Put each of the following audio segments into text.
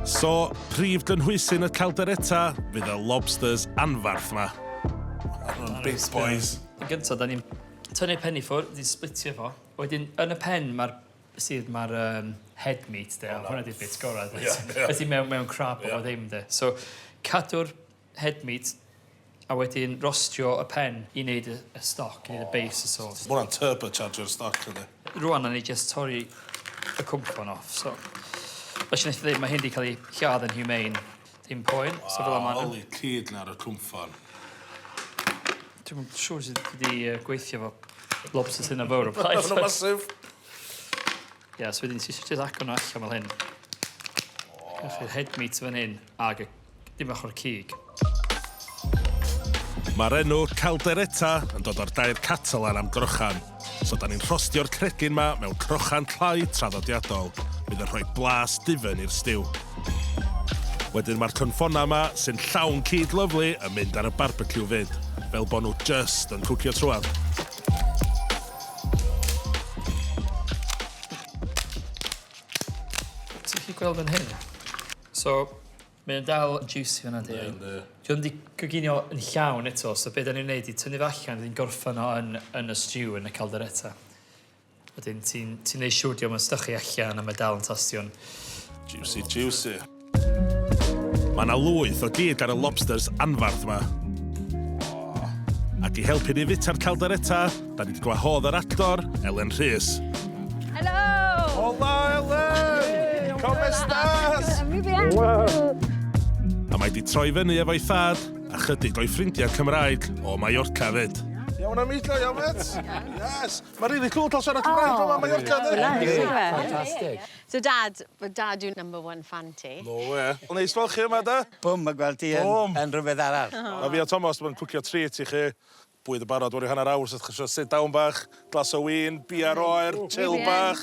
So, prif gynhwysyn y caldereta fydd y lobsters anfarth 'ma. Big boys. Yn gynta, da ni'n tynnu pen i ffwrdd, ni'n splitio fo. Wedyn, yn y pen mae'r sydd mae'r um, head meat de, oh, no. hwnna di'r bit gorau. Yeah, yeah. Felly mewn, mewn crab yeah. o ddim de. So, cadw'r head meat a wedyn rostio y pen i wneud y, y stoc, i wneud y base y sauce. Mae hwnna'n turbocharger'r stoc, ydy. Rwan, na ni just torri y cwmffon off, so... Felly nes i ddweud, mae hyn wedi cael ei lladd yn humane. Dim poen, so fel yma. Oli cyd na ar y cwmffon. Dwi'm yn siŵr sut dwi 'di gweithio efo lobsters hynna fawr o blaen. Maen nhw'n massive. Ie, so wedyn ti isio jyst agor nhw allan fel hyn. Gewch chi'r head meat fan hyn ag y dim bach o'r cig. Mae'r enw Caldereta yn dod o'r gair Catalan am grochan. So da ni'n rhostio'r cregyn 'ma mewn crochan clai traddodiadol, fydd yn rhoi blas dwfn i'r stew. Wedyn mae'r cynffonnau 'ma, sy'n llawn cig lyfli, yn mynd ar y barbeciw 'fyd, fel bo' nhw jyst yn cwcio trwadd. Ti'n gallu gweld fan hyn? So, Mae o'n dal yn juicy fan'na yndi? Yndi. 'Di o'm 'di coginio yn llawn eto so be' 'dan ni'n neud 'di tynnu fo allan wedyn gorffen o yn yn y stew yn y caldereta. Wedyn ti'n ti'n neud siŵr 'di o'm yn stychu allan a mae dal yn tastio'n Juicy juicy. Mae 'na lwyth o gig ar y lobsters anfarth 'ma. Ac i helpu ni fita'r caldereta, da ni 'di gwahodd yr actor, Elen Rhys. Helo! Hola Elen! Como estas? Muy bien. A mae 'di troi fyny efo'i thad a chydig o'i ffrindiau Cymraeg o Mallorca 'fyd. Iawn amigo, iawn mêt? Yes! Mae'n rili cŵl cael siarad Cymraeg fel 'ma Mallorca yndi? Fantastic. So dad, dad yw number one fan ti. No way. Neis gweld chi yma de. Bwm, ma' gweld ti yn yn rhywbeth arall. Ma' fi a Tomos 'di bod yn cwcio treat i chi. Bwyd yn barod mewn ryw hanner awr so os chi isio sit down bach, glass o win, beer oer, chill bach.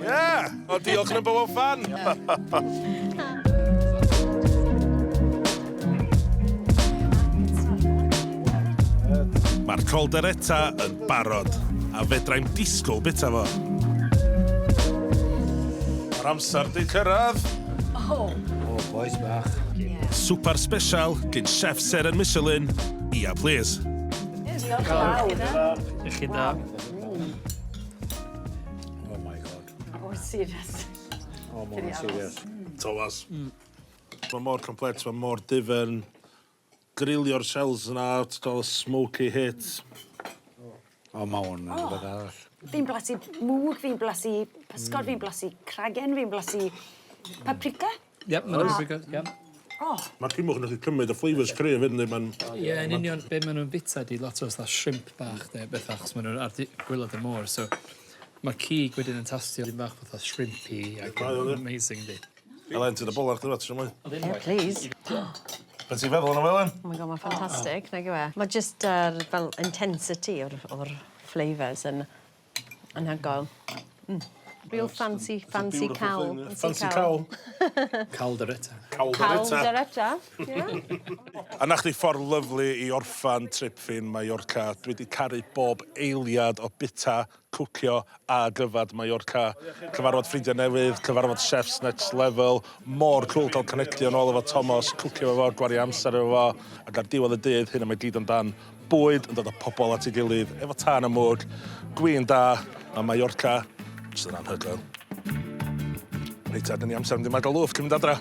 Yeah! O diolch number one fan! Mae'r caldereta yn barod, a fedrai'm disgwyl bita fo. Mae'r amser 'di cyrraedd. O, bois bach. Swpar sbesial gin chef seren Michelin, Ia plîs. Diolch yn fawr. Iechyd da. Oh my God. Oh, serious. Oh, ma' hwnna'n serious. Thomas. Mae mor complex, mae mor difyrn. Grilio'r shells yna, ti'n cael y smoky hit. O, ma' hwn yn rhywbeth arall. Fi'n blasu mwg, fi'n blasu pysgod, fi'n blasu cragen, fi'n blasu paprika. Yep, mae'n paprika, yep. O! Mae'r cimwch yn gallu cymryd y flavours cryf hefyd yndi, ma'n... Ie, yn union. Be' ma' nw'n bita 'di lot o fatha shrimp bach de, betha achos ma' nw'n ar di- gwilod y môr so ma'r cig wedyn yn tastio dipyn bach fatha shrimpy ac yn amazing 'di. Elen, ti 'da bolar chdi 'ma, tisio mwy? Yeah, please. Be' ti'n feddwl ono fo Elen? Oh my God, mae'n ffantastig, nag yw e? Ma' jyst yr fel intensity o'r o'r flavours yn anhygoel. Mm. Real fancy, fancy cawl. Fancy cawl. Caldereta. Caldereta. Caldereta, yeah. A 'na chdi ffordd lyfli i orffan trip fi'n Mallorca. Dwi 'di caru bob eiliad o bita, cwcio a yfad Mallorca. Cyfarfod ffrindiau newydd, cyfarfod chefs next level. Mor cŵl cael connectio nôl efo Tomos, cwcio efo fo, gwario amser efo fo. Ac ar diwedd y dydd, hynna mae gyd amdan. Bwyd yn dod â pobl at ei gilydd, efo tân a mwg, gwin da, a Mallorca, jyst yn anhygoel. Reit, ta, dyn ni amser mynd i Magaluf cyn mynd adra.